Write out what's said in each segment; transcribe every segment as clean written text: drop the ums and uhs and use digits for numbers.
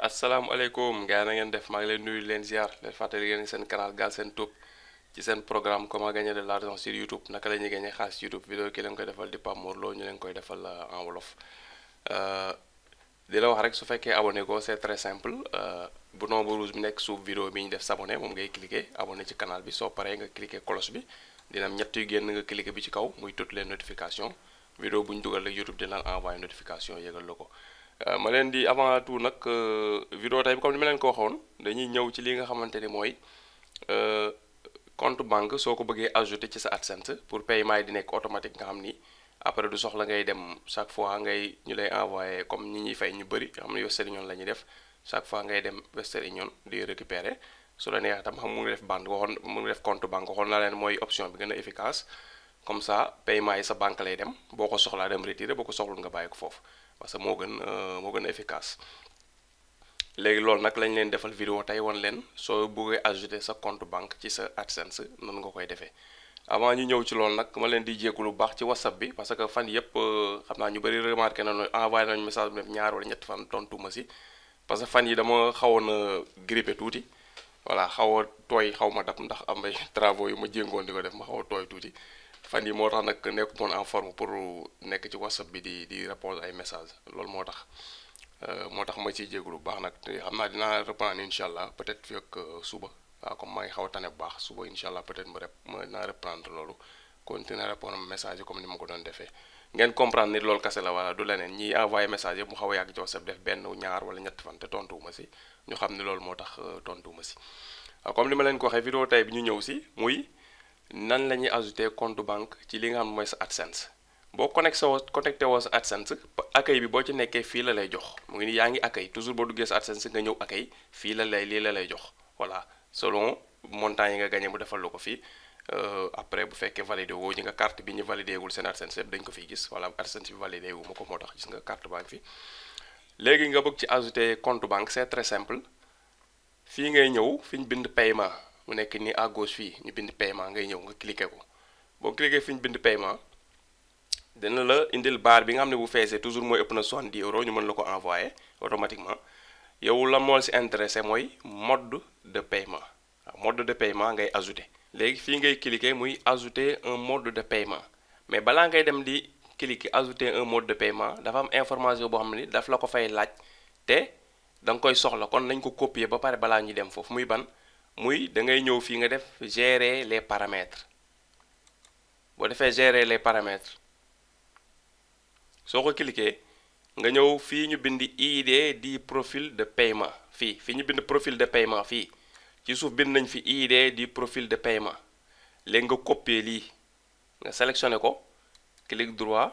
asalaamaaleykum gars yi na ngeen def maa ngi leen nuyu leen ziar leen fàttali ngeen seen canal Galsen Tube ci seen programme comment gagner de l'argent sur YouTube naka la ñuy gagner xaalis YouTube vidéo ki leen koy defal di Pape Mor Lo ñu leen koy defal en wolof di la wax rek su fekkee abonné ko c'est très simple bouton bu rouge bi nekk suuf vidéo bi ñu def s'abonner moom ngay cliquer abonné ci canal bi soo paree nga cliquer cloche bi dina am ñett yu génn nga cliquer bi ci kaw muy toutes les notifications vidéo bu ñu dugal rek YouTube dina la envoyer notification yëgal la ko. ma leen di avant tout nag vidéo tey bi comme ni ma leen ko waxoon dañuy ñëw ci li nga xamante ni mooy compte banque soo ko bëggee ajouter ci sa AdSense pour paiement yi di nekk automatique nga xam ni après du soxla ngay dem chaque fois ngay ñu lay envoyer comme ñi ñuy fay ñu bëri nga xam ne Western Union la ñuy def chaque fois ngay dem Western Union di récupérer su la neexee tam xam mu ngi def banque waxoon mu ngi def compte banque waxoon naa leen mooy option bi gën a efficace comme ça paiement yi sa banque lay dem boo ko soxlaa dem retirer boo ko soxlul nga bàyyi ko foofu. parce que moo gën a efficace léegi loolu nag lañ leen defal vidéo tey wan leen soo bëggee ajouter sa compte banque ci sa AdSense nan nga koy defee avant ñu ñëw ci loolu nag ma leen di jégalu lu baax ci WhatsApp bi parce que fan yëpp xam naa ñu bëri remarqué nañu envoyé nañu message bi ñaar wala ñetti fan tontu ma si parce que fan yi dama xawoon a grippé tuuti voilà xaw a tooy xaw ma dab ndax am ay travaux yu ma jéngoon di ko def ma xaw a tooy tuuti fan yi moo tax nag nekk moon en forme pour nekk ci WhatsApp bi di répondre ay message loolu moo tax ma ciy jégalu bu baax nag te xam naa dinaa reprendre incha allah peut-être fii ak suba waaw comme maa ngi xaw a tane bu baax suba incha allah peut-être ma dinaa reprendre loolu continuer répondre message yi comme ni ma ko doon defee ngeen comprendre ni loolu kese la wala du leneen ñi envoyé message yëpp mu xaw a yàgg ci WhatsApp def benn ñaar wala ñett fan te tontuwuma si ñu xam ne loolu moo tax tontuwuma si waaw comme ni ma leen ko waxee vidéo tey bi ñu ñëw si muy nan la ñuy ajouter compte banque ci li nga xam ne mooy sa AdSense boo connecté woo sa AdSense accueil bi boo ci nekkee fii la lay jox mu ngi ni yaa ngi accueil toujours boo duggee sa AdSense nga ñëw accueil fii lii la lay jox voilà selon montant yi nga gagné mu defal la ko fii après bu fekkee validé woo ñi nga carte bi ñu validé wul seen AdSense yëpp dañ ko fiy gis voilà AdSense bi validé wu ma ko moo tax gis nga carte banque fi léegi nga bëgg ci ajouter compte banque c'est très simple fii ngay ñëw fi ñu bind paiement mu nekk ni à gauche fii ñu bind paiement ngay ñëw nga cliquer ko boo cliquer fi ñu bind paiement dina la indil barre bi nga xam ne bu feesee toujours mooy ëpp na 70 euros ñu mën la ko envoyer automatiquement yow la moo si intéressé mooy mode de paiement waaw mode de paiement ngay ajouter léegi fii ngay cliquer muy ajouter un mode de paiement mais balaa ngay dem di cliquer ajouter un mode de paiement dafa am information boo xam ne daf la ko fay laaj te da nga koy soxla kon nañ ko copier ba pare balaa ñuy dem foofu muy ban muy da ngay ñëw fii nga def gérer les paramètres boo defee gérer les paramètres soo ko cliquer nga ñëw fii ñu bind ID du profil de paiement fii ñu bind profil de paiement fii ci suuf bind nañ fi ID du profil de paiement léegi nga copier lii nga sélectionné ko clic droit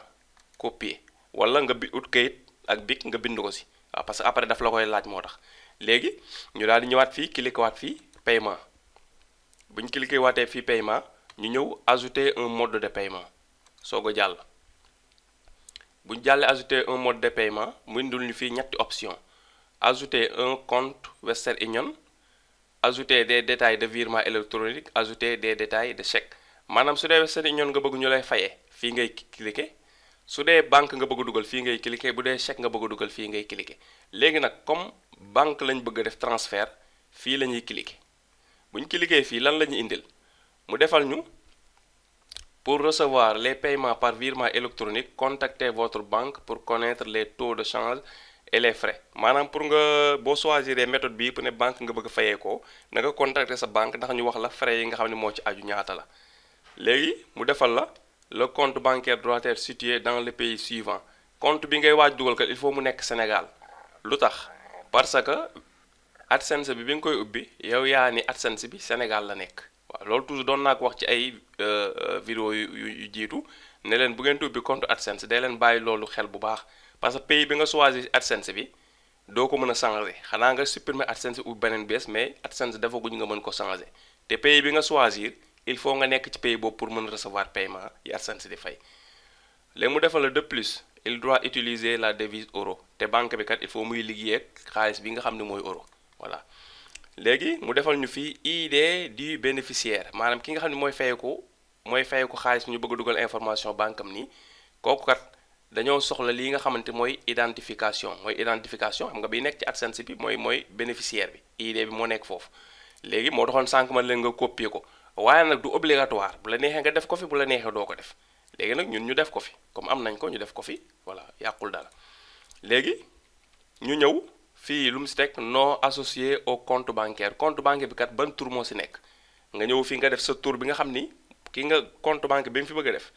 copier wala nga ut kayit ak bic nga bind ko si waaw parce que après daf la koy laaj moo tax léegi ñu daal di ñëwaat fii cliquer waat fii paiement bu ñu cliquer waatee fii paiement ñu ñëw ajouter un mode de paiement soog a jàll bu ñu jàllee ajouter un mode de paiement mu indil ñu fii ñetti option ajouter un compte Western Union ajouter des détails de virement électronique ajouter des détails de chèque maanaam su dee Western Union nga bëgg ñu lay fayee fii ngay cliquer su dee banque nga bëgg a dugal fii ngay cliquer bu dee chèque nga bëgg a dugal fii ngay cliquer léegi nag comme banque lañ bëgg a def transfert fii la ñuy cliquer bu ñu cliquer fii lan la ñuy indil mu defal ñu pour recevoir les paiements par virement électronique contactez votre banque pour connaître les taux de change et les frais maanaam pour nga boo choisir méthode bii pour ne banque nga bëgg a fayee ko na nga contacter sa banque ndax ñu wax la frais yi nga xam ne moo ci aju ñaata la léegi mu defal la le compte bancaire doit être situé dans le pays suivant compte bi ngay waaj dugal kat il faut mu nekk Sénégal lu tax parce que AdSense bi nga koy ubbi yow yaa ni AdSense bi Sénégal la nekk waaw loolu toujours doon naa ko wax ci ay vidéo yu jiitu ne leen bu ngeen ubbi compte AdSense day leen bàyyi loolu xel bu baax parce que pays bi nga choisir AdSense bi doo ko mën a changer xanaa nga supprimer AdSense ubbi beneen bees mais AdSense defaguñ nga mën ko changer te pays bi nga choisir il faut nga nekk ci pays boobu pour mën recevoir paiement yi AdSense di fay léegi mu defal la de plus il doit utiliser la devise euro te banque bi kat il faut muy liggéey ak xaalis bi nga xam ne mooy euro voilà léegi mu defal ñu fii ID du bénéficiaire maanaam ki nga xam ne mooy fayeku xaalis ñu bëgg a dugal information banque am nii kooku kat dañoo soxla lii nga xamante mooy identification xam nga bi nekk ci AdSense bi mooy bénéficiaire bi ID bi moo nekk foofu. léegi moo taxoon sànq man leen nga copier ko waaye nag du obligatoire bu la neexee nga def ko fi bu la neexee doo ko def léegi nag ñun ñu def ko fi comme am nañ ko ñu def ko fi voilà yàqul dara. léegi ñu ñëw fii lu mu si teg non associé au compte bancaire bi kat ban tur moo si nekk nga ñëw fii nga def sa tur bi nga xam ni ki nga compte banque bi nga fi bëgg a def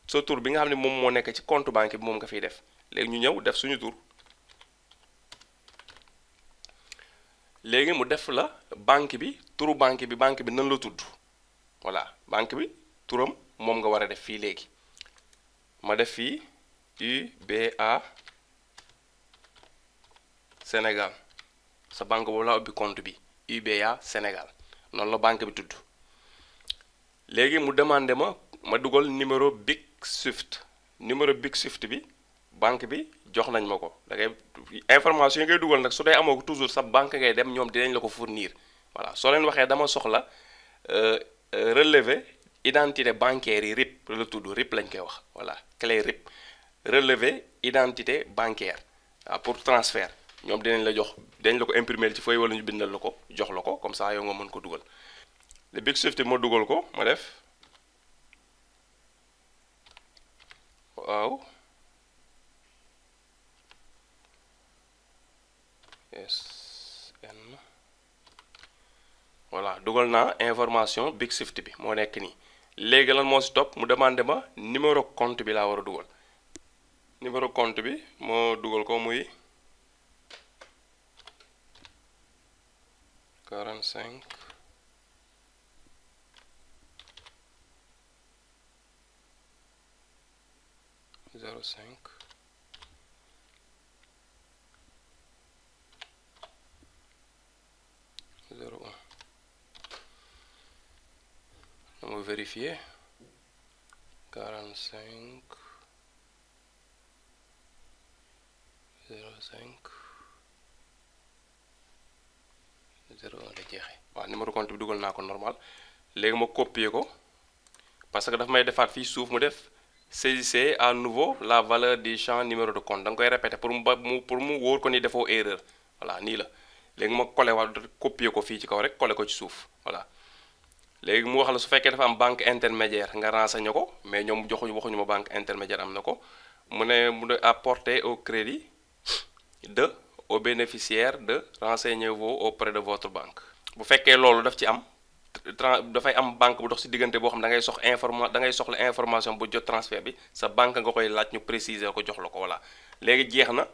sa tur bi nga xam ne moom moo nekk ci compte banque bi moom nga fiy def léegi ñu ñëw def suñu tur. léegi mu def la banque bi turu banque bi nan la tudd voilà banque bi turam moom nga war a def fii léegi ma def fii UBA Sénégal sa banque boobu laa ubbi compte bi UBA Sénégal noonu la banque bi tudd. léegi mu demandé ma dugal numéro Big Swift bi banque bi jox nañ ma ko da ngay information yi ngay dugal nag su dee amoo ko toujours sa banque ngay dem ñoom dinañ la ko fournir voilà soo leen waxee dama soxla relevé identité bancaire yi RIB la tudd RIB lañ koy wax voilà clé RIB relevé identité bancaire pour transfert ñoom dinañ la jox dañ la ko imprimer ci feuille wala ñu bindal la ko jox la ko comme ça yow nga mën ko dugal. le Big Swift ma dugal ko ma def waaw. SN voilà dugal naa information Big Swift bi moo nekk nii léegi lan moo si topp mu demandé ma numéro compte bi laa war a dugal numéro compte bi moo dugal ko muy 45 05 01 dama vérifier 45 05 01 la jeexee waaw numéro compte bi dugal naa ko normal léegi ma copier ko parce que daf may defaat fii suuf mu def saisissez à nouveau la valeur du champ numéro de compte da nga koy répéter pour mu wóor ko ni defoo erreur voilà nii la. léegi ma collé waat copier ko fii ci kaw rek collé ko ci suuf voilà léegi mu wax la su fekkee dafa am banque intermédiaire nga renseigné ko mais ñoom waxuñu ma banque intermédiaire am na ko mu ne apporter au crédit aux bénéficiaires de renseignez-vous auprès de votre banque. bu fekkee loolu daf ci am dafay am banque bu dox ci diggante boo xam da ngay soxla information bu jot transfert bi sa banque nga koy laaj ñu préciser ko jox la ko voilà léegi jeex na.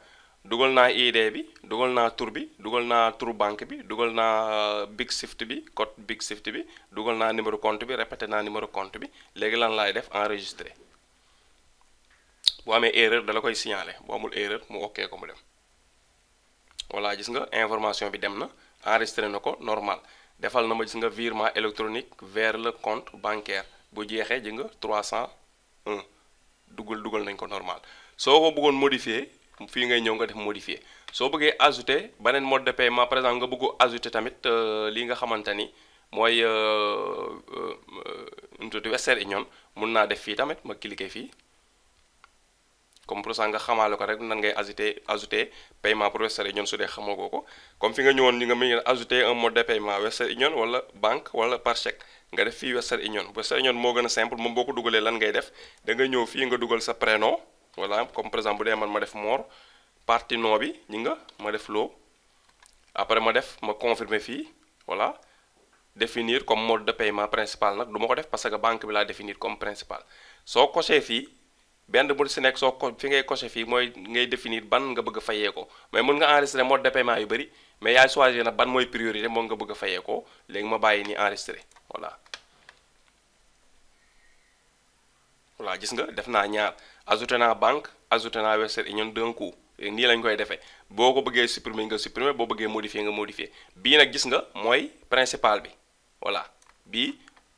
dugal naa ID bi dugal naa tur bi dugal naa turu banque bi dugal naa Big Swift bi code Big Swift bi dugal naa numéro compte bi répété naa numéro compte bi léegi lan laay def enregistré bu amee erreur dala koy signaler bu amul erreur mu ok ko mu dem voilà gis nga information bi dem na enregistré na ko normal defal na ma gis nga virement électronique vers le compte bancaire bu jeexee ji nga 301 dugal nañ ko normal soo ko bëggoon modifier fii ngay ñëw nga def modifier soo bëggee ajouter beneen mode de paiement par exemple nga bëgg ajouter tamit lii nga xamante ni mooy Western Union mun naa def fii tamit ma cliquer fii comme pour ça nga xamaale ko rek nan ngay ajouter paiement pour Western Union su dee xamagoo ko comme fi nga ñëwoon ñi nga mën a ajouter un mode de paiement Western Union wala banque wala par chèque nga def fii Western Union moo gën a simple moom boo ko dugalee lan ngay def da nga ñëw fii nga dugal sa prénom voilà comme par exemple bu dee man ma def Mor partie nom bi ñi nga ma def loo après ma confirmer fii voilà définir comme mode de paiement principal nag du ma ko def parce que banque bi laa définir comme principal soo coché fii benn bu si nekk fi ngay coché fii mooy ngay définir ban nga bëgg a fayee ko mais mën nga enregistrer mode de paiement yu bëri mais yaay choisir na ban mooy priorité moom nga bëgg a fayee ko léegi ma bàyyi ni enregistré voilà gis nga def naa ñaar ajouté naa banque ajouté naa Western Union d'un coup nii lañ koy defee boo ko bëggee supprimer nga supprimer boo bëggee modifier nga modifier bii nag gis nga mooy principal bi voilà bii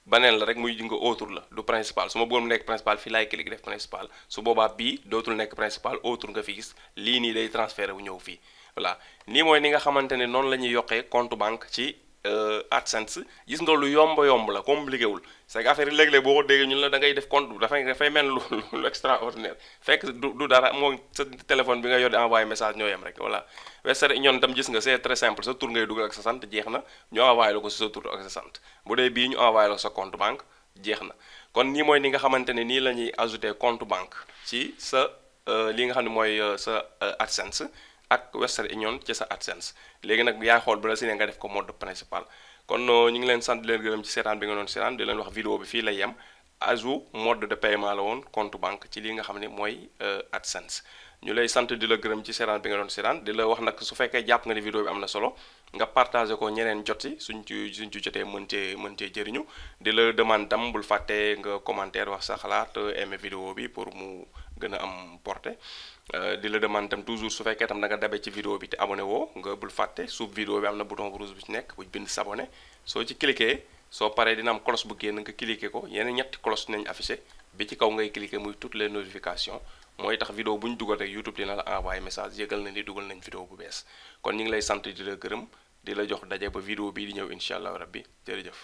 baneen la rek muy nga autre la du principal su ma bëggoon nekk principal fii laay cliquer def principal su boobaa bii dootul nekk principal autre nga fi gis lii nii day transféré wu ñëw fii voilà nii mooy ni nga xamante ne noonu la ñuy yokkee compte banque ci AdSense gis nga lu yomb la compliqué wul c'est que affaire yi léeg-léeg boo ko déggee ñun la da ngay def compte dafay mel lu extraordinaire fekk du dara moo sa téléphone bi nga yor di envoyé message ñoo yem rek voilà. Western Union tam gis nga c'est très simple sa tur ngay dugal ak sa sant jeex na ñu envoyé la ko sa tur ak sa sant bu dee bii ñu envoyé la sa compte banque jeex na kon nii mooy ni nga xamante ne nii la ñuy ajouter compte banque ci sa li nga xam ne mooy sa AdSense ak Western Union ci sa AdSense léegi nag yaay xool bu la si ne nga def ko mode principal kon ñu ngi leen sant di leen gërëm ci seetaan bi nga doon seetaan di leen wax vidéo bi fii lay yem ajout mode de paiement la woon compte banque ci li nga xam ne mooy AdSense ñu lay sant di la gërëm ci seetaan bi nga doon seetaan di la wax nag su fekkee jàpp nga ne vidéo bi am na solo nga partagé ko ñeneen jot si suñ ci jotee mën cee jëriñu di la demande tam bul fàtte nga commentaire wax sa xalaat aimé vidéo bi pour mu gën a am portée di la demande tam toujours su fekkee tam da nga dabe ci vidéo bi te abonné woo nga bul fàtte suuf vidéo bi am na bouton rouge bu ci nekk bu bind s'abonner soo ci cliquer soo paree dina am cloche bu génn nga cliquer ko yeneen ñetti cloche nañ affiché bi ci kaw ngay cliquer muy toutes les notifications mooy tax vidéo bu ñu dugal rek YouTube dina la envoyé message yëgal na ni dugal nañ vidéo bu bees kon ñu ngi lay sant di la gërëm di la jox daje ba vidéo bii di ñëw incha allah rabbi jërëjëf.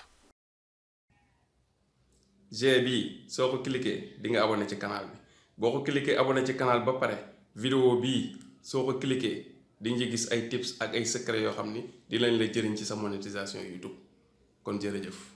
G bii soo ko cliquer di nga abonné ci canal bi boo ko cliquer abonné ci canal ba pare vidéo bii soo ko cliquer di nga gis ay tips ak ay secret yoo xam ni di lañ la jëriñ ci sa monétisation YouTube kon jërëjëf.